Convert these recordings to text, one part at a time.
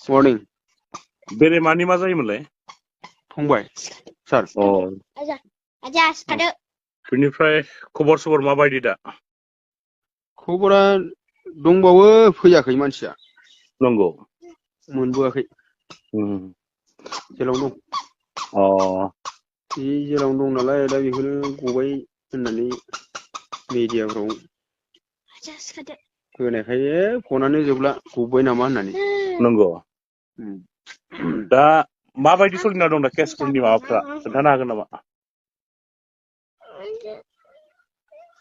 Morning बेरेमानि मा जायोमोनलाय? फंबाय सार। आजा सिखारदो। बेनिफ्राय खबर सबर माबायदि दा? खबरा दंबावो, फैयाखै मानसिया। नंगौ। मोनबोआखै। जेलाव दं। बे जेलावनो दं नालाय, दा बेखौनो गबाय होननानै मिडियाफ्राव होनायखाय फनानो जोबला, गबाय नामा होननानै। नंगौ। दा माबायदि सोलिना दं दा केसफोरनि माबाफ्रा खोन्थानो हागोन नामा?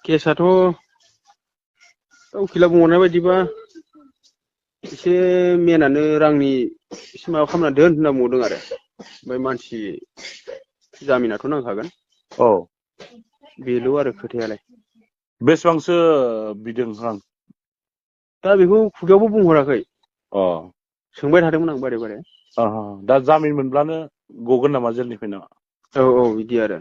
केसाथ' उखिला बुंहरनाय बायदिबा एसे मेनानो रांनि एसे माबा खालामना दोन होनना बुंहरदों आरो। ओमफ्राय मानसि जामिनाथ' नांखागोन। औ। बेल' आरो खोथायालाय। बेसेबांसो बिदों रां? दा बेखौ खुगायावबो बुंहराखै। अ। सोंबाय थादोंमोन आं बारे बारे। दा जामिन मोनब्लानो गगोन नामा जेलनिफ्राय नामा? औ बिदि आरो।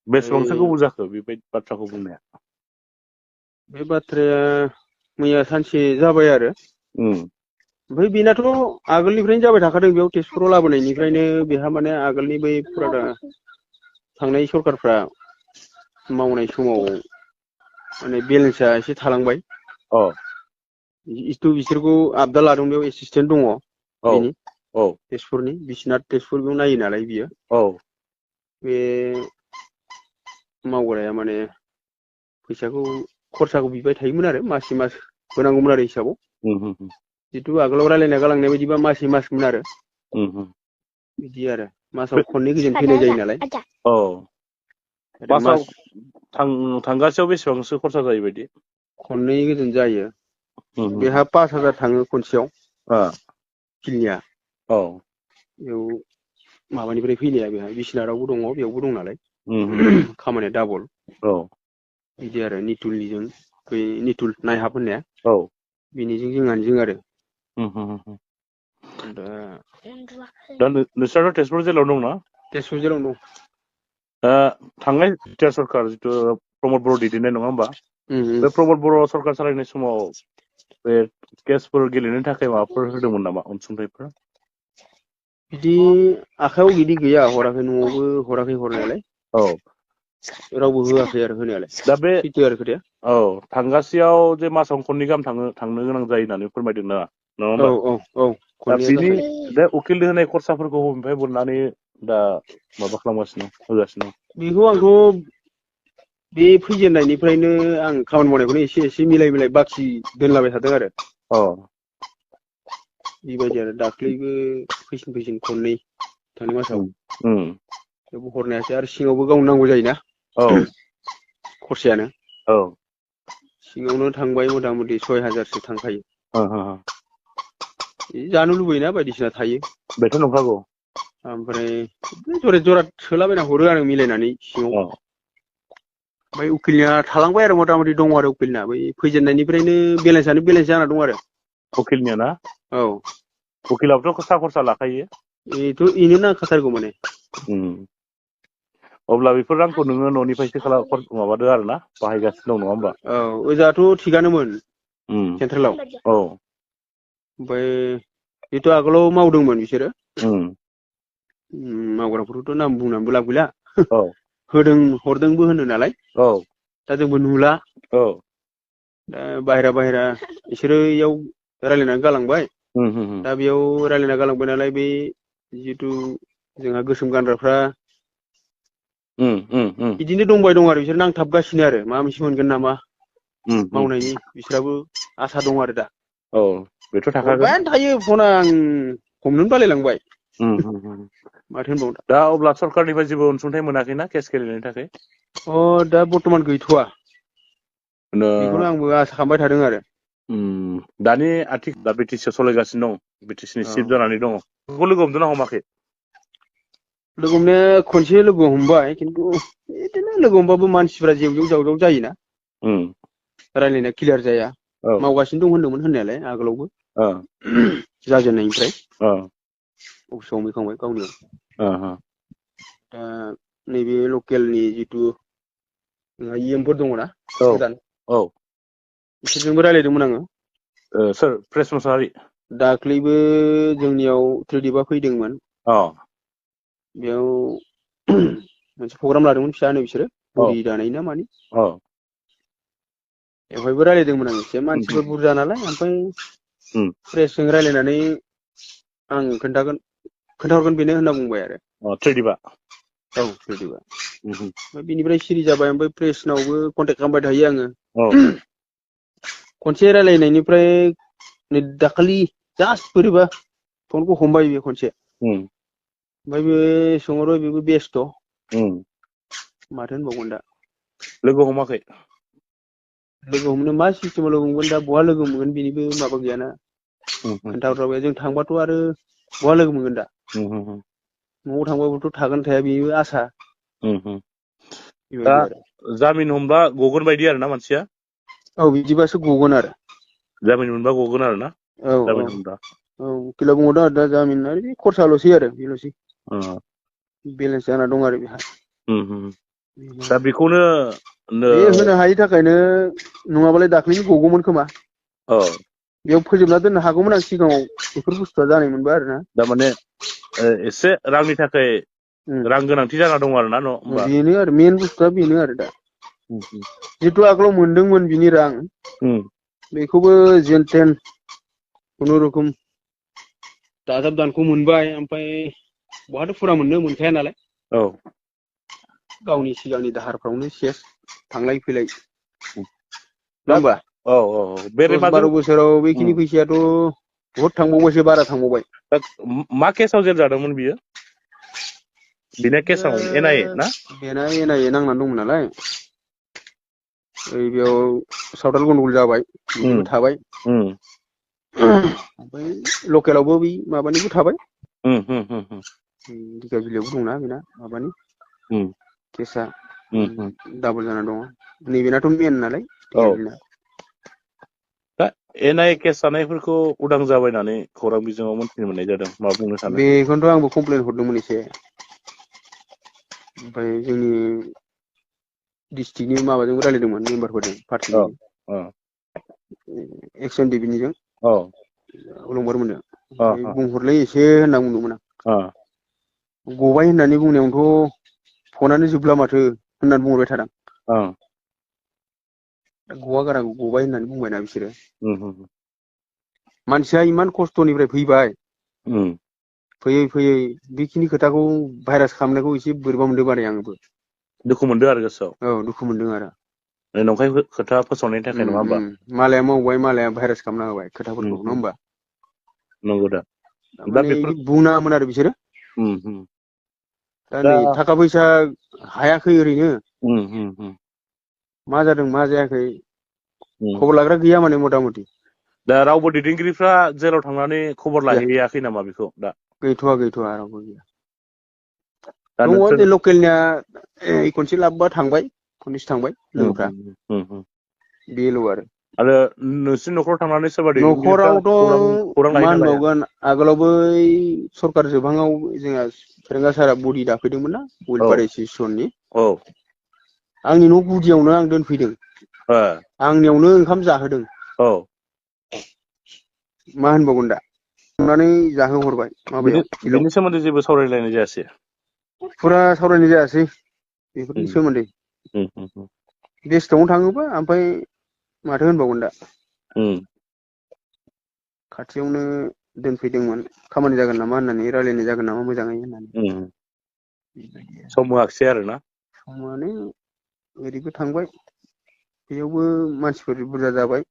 बेसेबांसो गोबाव जाखो बेबायदि बाथ्राखौ बुंनाया? बे बाथ्राया मैया सानसे जाबाय आरो। ओमफ्राय बेनाथ' आगोलनिफ्रायनो जाबाय थाखादों, बेयाव तेजपुराव लाबोनायनिफ्रायनो बेहा माने आगोलनि बै फुराना थांनाय सरखारफ्रा मावनाय समाव माने बेलेन्सा एसे थालांबाय। बिसोरखौ आबदा लादों, बेयाव एसिसटेन्ट दङ बिनि तेजपुरनि, बिस्वनाथ तेजपुर, बेयाव नायो नालाय बियो। बे मावग्राया माने फैसाखौ खरसाखौ बिबाय थायोमोन आरो, मासै मास होनांगौमोन आरो हिसाबाव। जिथु आगोलाव रायलायना गालांनाय बायदिबा मासै मासमोन आरो। बिदि आरो मासाव खननै गोजोन फैनाय जायो नालाय। मासाव थांगासेयाव बेसेबांसो खरसा जायो बायदि? खननै गोजोन जायो। बेहा 5,000 थाङो खनसेयाव। किलनिया। बेयाव माबानिफ्राय फैनाया बेहा बिसनाथावबो दङ, बेयावबो दं नालाय। खामानिया डाबल। बिदि आरो निथुलनिजों, बै निथुल नायहाब होननाया। बिनिजों जोंहानिजों आरो। दा नोंस्राथ' तेजपुर जेलाव दंना? तेजपुर जेलावनो दं। थांनाय बिटिआर सरखार जिथु प्रमद बर' दैदेननाय नङा होमबा? बे प्रमद बर' सरखार सालायनाय समाव बे केसफोर गेलेनो थाखाय माबाफोर होदोंमोन नामा अनसुंथाइफोर? बिदि आखायाव बिदि गैया, हराखै, न'आवबो हराखै हरनायालाय। रावबो होआखै आरो होनायालाय। दा बे सैथो आरो खोथाया। थांगासेयाव जे मासाव खननै गाहाम थांनो गोनां जायो होननानै फोरमायदों ना, नङा होमबा? दा खननैया बिनि जाखायो। बे उकिल होनाय खरसाफोरखौ बबेनिफ्राय मोननानै दा माबा खालामगासिनो दं, होगासिनो दं? बेखौ आंथ' बे फैजेननायनिफ्रायनो आं खामानि मावनायखौनो एसे एसे मिलाय बाखि दोनलाबाय थादों आरो। बेबायदि आरो दाख्लैबो फैसिन खननै थांनाय मासाव बेयावबो हरनायासै, आरो सिङावबो गावनो नांगौ जायोना खरसायानो। सिङावनो थांबाय, मथा मथि 6,000सो थांखायो। जानो लुबैयोना, बायदिसिना थायो। बेथ' नंखागौ। ओमफ्राय जरा जरा सोलाबायना हरो आरो मिलायनानै सिङाव। ओमफ्राय उकिलनिया थालांबाय आरो, मथा मथि दङ आरो उकिलना बै फैजेननायनिफ्रायनो बेलेन्स जाना दं आरो। उकिलनिया ना? उकिलाबोथ' सा खरसा लाखायो। बेनो नांखाथारगौ माने। अब्ला बेफोर रांखौ नोङो न'निफ्रायसो माबादो आरो ना, बाहायगासिनो दं, नङा होमबा? ओजाथ' थिगानोमोन सेन्ट्रेलाव। ओमफ्राय जिथु आगोलाव मावदोंमोन बिसोरो, मावग्राफोरखौथ' नाम बुंनानैबो लाब गैला। हरदोंबो होनो नालाय। दा जोंबो नुला। दा बाहेरा बिसोरो इयाव रायलायनानै गालांबाय। दा बेयाव रायलायना गालांबाय नालाय, बै जिथु जोंहा गोसोम गानग्राफ्रा बिदिनो दंबाय दं आरो, बिसोर नांथाबगासिनो आरो माबा मोनसे मोनगोन नामा मावनायनि, बिसोराबो आसा दं आरो दा। बेथ' थाखागोन। हरबायानो थायो फना, आं हमनोनो बालायलांबाय। माथो होनबावनो दा अब्ला सरकारनिफ्राय जेबो अनसुंथाइ मोनाखैना केस गेलेनायनि थाखाय? दा बर्थमान गैथ'वा। बेखौनो आंबो आसा खालामबाय थादों आरो। दानि दा बिटिसिआव सालायगासिनो दं, बिटिसिनि चिफ जानानै दङ। बेखौ लोगो हमदोंना हमाखै? लोगो हमनाया खनसे लोगो हमबाय, खिन्थु बिदिनो लोगो हमबाबो मानसिफ्रा जेवजेव जावजाव जायोना। रायलायनाया क्लियार जाया। मावगासिनो दं होनदोंमोन होननायालाय आगोलावबो, जाजेननायनिफ्राय। अफिसाव हमहैखांबाय गावनियाव। दा नैबे लकेलनि जिथु EM फोर दङना गोदान, बिसोरजोंबो रायलायदोंमोन आङो। सोर? प्रेस मुसाहारि? दाख्लैबो जोंनियाव त्रिदिपा फैदोंमोन। बेयाव मोनसे प्रग्राम लादोंमोन फिसानो बिसोरो बडि दानाय ना मानि। बेवहायबो रायलायदोंमोन आं एसे मानसिफोर बुरजा नालाय ओमफ्राय प्रेसजों रायलायनानै आं खोन्थाहरगोन बेनो होनना बुंबाय आरो। त्रिदिपा औ त्रिदिपा ओमफ्राय बिनिफ्राय सिरि जाबाय ओमफ्राय प्रेसनावबो कन्टेक्ट खालामबाय थायो आङो। खनसे रायलायनायनिफ्राय नै दाखालि जास्ट बोरैबा फनखौ हमबाय बे खनसे। ओमफ्राय बे सोंहरबाय बेबो बेस्थ'। माथो होनबावगोन दा। लोगो हमाखै? लोगो हमनो मा सिस्टेमाव लोगो हमगोन दा बहा लोगो मोनगोन बेनिबो माबा गैयाना। खोन्थाहरथ'वाखै जों थांबाथ' आरो बहा लोगो मोनगोन दा। न'आव थांबाबोथ' थागोन थाया बेबो आसा। दा बेबायदि आरो जामिन हमब्ला गगोन बायदि आरोना मानसिया? औ बिदिबासो गगोन आरो। जामिन मोनबा गगोन आरो ना? औ औ औ उकिला बुंहरदों आरो दा जामिन आरो बे खरसाल'सै आरो बेल'सै। बेलेन्स जाना दं आरो बेहा। दा बेखौनो बे होनो हायि थाखायनो नङाबालाय दाख्लैनो गगौमोन खोमा। बेयाव फोजोबना दोननो हागौमोन आं सिगाङाव बेफोर बुस्थुआ जानाय मोनबा आरोना। थारमाने एसे रांनि थाखाय रां गोनांथि जाना दं आरो ना न' होमबा? बेनो आरो मेन बुस्थुआ बेनो आरो दा। जिथु आगोलाव मोनदोंमोन बिनि रां बेखौबो जेनथेन खुनुरुखुम दाजाब दानख' मोनबाय ओमफ्राय बहाथो फुरा मोनखाया नालाय। गावनि सिगांनि दाहारफ्रावनो सेस थांलाय फैलाय। नङा दा होमबा? दस बेरेमाजों बार' बोसोराव बेखिनि फैसायाथ' बहुद थांबावबायसो बारा थांबावबाय। मा केसाव जेल जादोंमोन बियो? बिना केसाव एनआइए ना? बेना एनआइए नांनानै दंमोन नालाय। बेयाव सावथाल गन्डगल जाबाय बिनिबो थाबाय। ओमफ्राय लकेलावबो बै माबानिबो थाबाय। दिगाबिलावबो दंना बेना माबानि केसा डाबल जाना दङ। नैबेनाथ' मेन नालाय दिगाबिलना। दा एनआइए केस जानायफोरखौ उदां जाबाय होननानै खौरां बिजोङाव मोनथिनो मोननाय जादों। मा बुंनो सानो? बेखौनोथ' आंबो कमप्लेन हरदोंमोन एसे। ओमफ्राय जोंनि डिस्ट्रिक्टनि माबाजोंबो रायलायदोंमोन मेम्बारफोरजों पार्टिनि। एक्सन डिबिनिजों अलंबार मोनजों ओमफ्राय बुंहरलाय एसे होनना बुंदोंमोन आं। गबाय होननानै बुंनायावनोथ' फनानो जोबला माथो होननानै बुंहरबाय थादों। गवा गारा गबाय होननानै बुंबायना बिसोरो। मानसिया इमान खस्थ'निफ्राय फैबाय। फैयै फैयै बेखिनि खोथाखौ भाइरास खालामनायखौ एसे बोरैबा मोनदों माने आंबो। दुखु मोनदों आरो गोसोआव। औ दुखु मोनदों आरो। नंखाय खोथा फोसावनायनि थाखाय नङा होमबा? मालाया मावबाय मालाया भाइरास खालामना होबाय खोथाफोरखौ नङा होमबा? नंगौ दा। दा थारमाने बेफोर बुंनाङामोन आरो बिसोरो। दा नै थाखा फैसा हायाखै ओरैनो। मा जादों मा जायाखै खबर लाग्रा गैया माने मथा मथि। दा रावबो दैदेनगिरिफ्रा जेराव थांनानै खबर गैया लाहैयाखै नामा बेखौ दा? गैथ'वा रावबो गैया। दा दङ नोंसोर बे लकेलनिया खनसे लाबोबा थांबाय खननैसो थांबाय लोगोफ्रा बेल' आरो। आरो नोंसिनि न'खराव थांनानै सोरबा दैदेनगिरिफ्रा न'खरावथ' खौरां मा लाहैना लाहैया? होनबावगोन आगोलावबो सरखार जोबहांआव जोंहा फेरेंगा सारा बडि दाफैदोंमोन ना उइलफार एस'सियेसननि। आंनि न' गुदियावनो आं दोनफैदों। आंनियावनो ओंखाम जाहोदों। मा होनबावगोन दा संनानै जाहोहरबाय। माबायाव फिल्डआव बिनि सोमोन्दै जेबो सावरायलायनाय जायासै? फुरा सावरायनाय जायासै बेफोरनि सोमोन्दै। बेस्थ'आवनो थाङोबा ओमफ्राय माथो होनबावगोन दा। खाथियावनो दोनफैदोंमोन खामानि जागोन नामा होननानै रायज्लायनाय जागोन नामा मोजाङै होननानै। सम होआखिसै आरोना? समानो ओरैबो थांबाय बेयावबो मानसिफोर बुरजा जाबाय।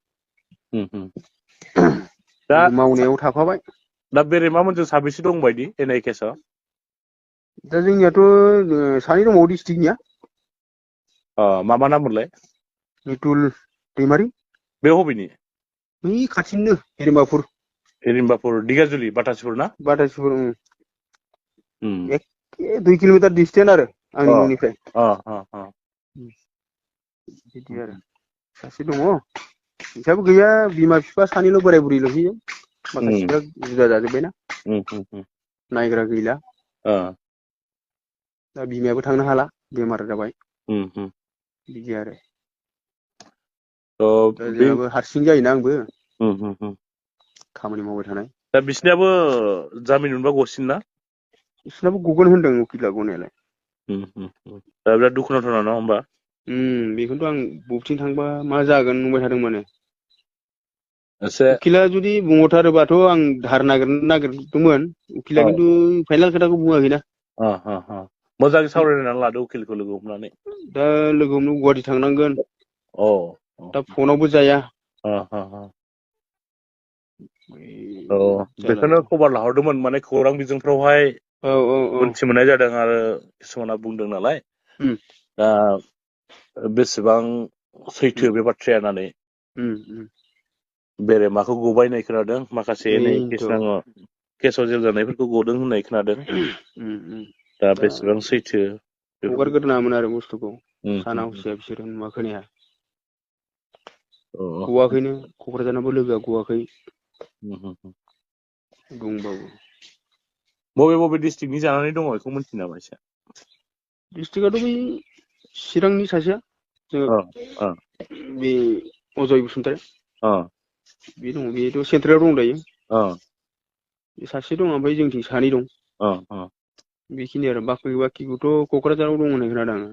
दा मावनायाव थाफाबाय। दा बेरेमामोनजों साबेसे दंबायदि एनआइ केसआव? दा जोंनियाथ' सानै दंबावो डिस्ट्रिक्टनिया। मा नाममोनलाय? निथुल दैमारि। बे बबेनि? बै खाथिनिनो हिरिमबाफुर। हिरिमबाफुर दिगाजुलि बाटासिफोर ना? बाटासिफोर एखे 2 किल'मिटार डिसटेन्स आरो आंनि न'निफ्राय। बिदि आरो सासे दङ बिसाबो गैया बिमा बिफा सानैल' बोराय बुरैल'सै। माखासेफ्रा जुदा जाजोब्बायना नायग्रा गैला। दा बिमायाबो थांनो हाला बेमार जाबाय। बिदि आरो दा बे जोंहाबो हारसिं जायोना आंबो। खामानि मावबाय थानाय। दा बिसनियाबो जामिन मोनबा गसिन ना? बिसोरनाबो गगोन होनदों उकिला गनायालाय। दा बिराद दुखुनांथाव नङा होमबा? बेखौथ' आं बबेथिं थांबा मा जागोन नुबाय थादों माने। एसे उकिला जुदि बुंहरथारोबाथ' आं धार नागिरदोंमोन। उकिला खिन्थु फाइनाल खोथाखौ बुङाखैना। मोजाङै सावरायनानै लादो उकिलखौ लोगो हमनानै। दा लोगो हमनो गुवाहाटि थांनांगोन। दा फनावबो जाया। बेखौनो खबर लाहरदोंमोन माने खौरां बिजोंफ्रावहाय मोनथि मोननाय जादों आरो किसुमाना बुंदों नालाय। दा बेसेबां सैथो बे बाथ्राया होननानै बेरेमाखौ गबाय होननाय खोनादों, माखासे नै केसाव जेल जानायफोरखौ गदों होननाय खोनादों। दा बेसेबां सैथो हगारग्रोनाङामोन आरो बुस्थुखौ साना हसिया बिसोरो नुवा खोनाया गवाखैनो, क'क्राझारनाबो लोगोआ गवाखै दंबावो। बबे बबे डिस्ट्रिक्टनि जानानै दङ बेखौ मिथियो नामा एसे? डिस्ट्रिक्टआथ' बै चिरांनि सासेया बे अजय बसुमतारी बे दङ, बेथ' सेन्ट्रेलाव दं दायो। बे सासे दं, ओमफ्राय जोंथिं सानै दं। बेखिनि आरो बाखिखौथ' क'क्राझाराव दं होननाय खोनादों आङो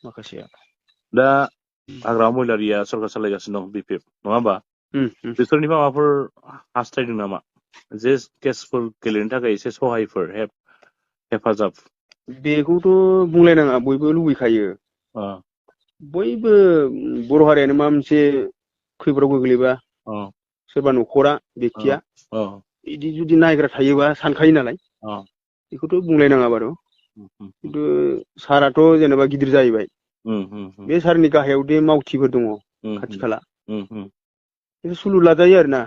माखासेया। दा हाग्रामा महिलारिया सरकार सालायगासिनो दं BPF नङा होमबा? बिसोरनिबा माबाफोर हास्थायदों नामा जे केसफोर गेलेनो थाखाय एसे सहायफोर हेफाजाब? बेखौथ' बुंलायनाङा, बयबो लुबैखायो। बयबो बर' हारियानो माबा मोनसे खैफोदाव गोग्लैबा सोरबा न'खरा बेक्तिया बिदि जुदि नायग्रा थायोबा सानखायो नालाय। बेखौथ' बुंलायनाङा बारु, खिन्थु साराथ' जेनेबा गिदिर जाहैबाय। बे सारनि गाहायाव दे मावथिफोर दङ खाथि खाला, बे सुलुर लाजायो आरो ना।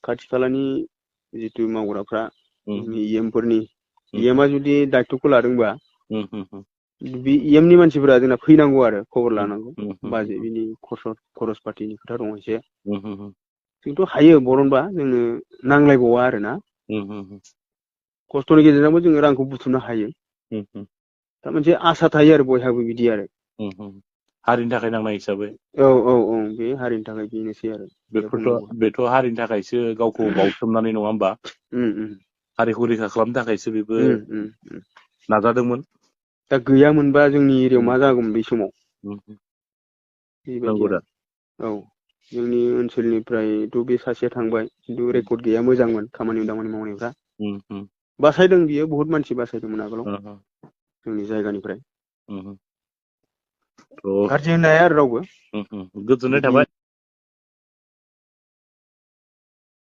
खाथि खालानि जिथु मावग्राफ्रा EM फोरनि, EM जुदि दायथ'खौ लादोंबा बे EMनि मानसिफोरा जोंना फैनांगौ आरो खबर लानांगौ। बाजे बिनि खरस पातिनि खोथा दङ एसे। जोंथ' हायो बरनबा, जोंनो नांलायबावा आरो ना। खस्थ'नि गेजेरजोंबो जोङो रांखौ बुथुमनो हायो। दा मोनसे आसा थायो आरो बयहाबो बिदि आरो। हारिनि थाखाय नांनाय हिसाबै। बे हारिनि थाखाय बेनोसै आरो। बेथ' हारिनि थाखायसो गावखौ बाउसोमनानै नङा होमबा? हारिखौ रैखा खालामनो थाखायसो बेबो नाजादोंमोन। दा गैयामोनबा जोंनि एरियायाव मा जागौमोन बै समाव? बेबायदि आरो। जोंनि ओनसोलनिफ्रायथ' बे सासेया थांबाय, खिन्थु रेकर्ड गैया मोजांमोन खामानि दामानि मावनायफ्रा। बासायदों बियो, बहुत मानसि बासायदोंमोन आगोलाव जोंनि जायगानिफ्राय। गाज्रि होननो हाया आरो रावबो। गोजोननाय थाबाय।